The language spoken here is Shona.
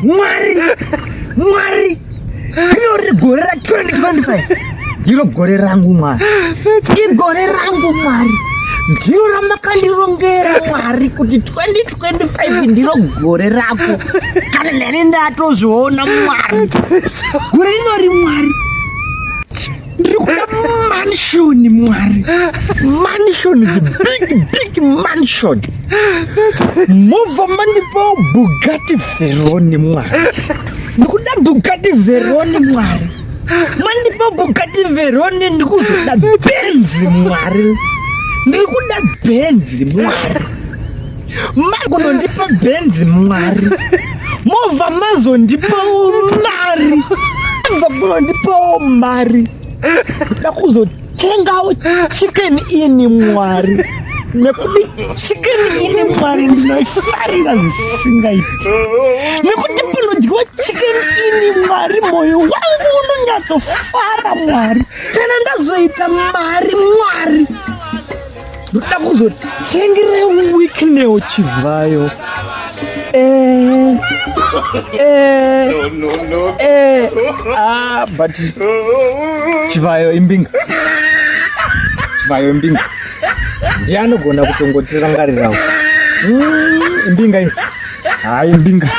Mwari, Mwari, rinori gore ra 2025 ndiro gore rangu Mwari, igore rangu Mwari, ndiro ramakandirongera Mwari kuti 2025 ndiro gore rako. Kana neni ndatozviona Mwari, gore rinori Mwari, ndiri kuda mansion Mwari, mansion is big big mansion. Mobva mandipawo Bugatti Veyron Mwari, ndikuda Bugatti Veyron Mwari, mandipa Bugatti Veyron, ndikuzoda Benz Mwari, ndiri kuda Benz Mwari, makunondipa Benz Mwari, mobva mazondipawo mari, mobva kunondipawo mari, ndoda kuzotengawo Chicken Inn Mwari, nekuti Chicken Inn Mwari ndinoifarira zvisingaiti, nekuti panodyiwa Chicken Inn Mwari moyo wangu unonyatsofara Mwari. Kana ndazoita mari Mwari, ndoda kuzotengera Wicknell Chivayo. Eh, eh, No, no, no. Eh, ah, but Chivayo imbinga, Chivayo imbinga, ndiye anogona kutongotirangarirawo. Imbinga iyi, hayi, imbinga.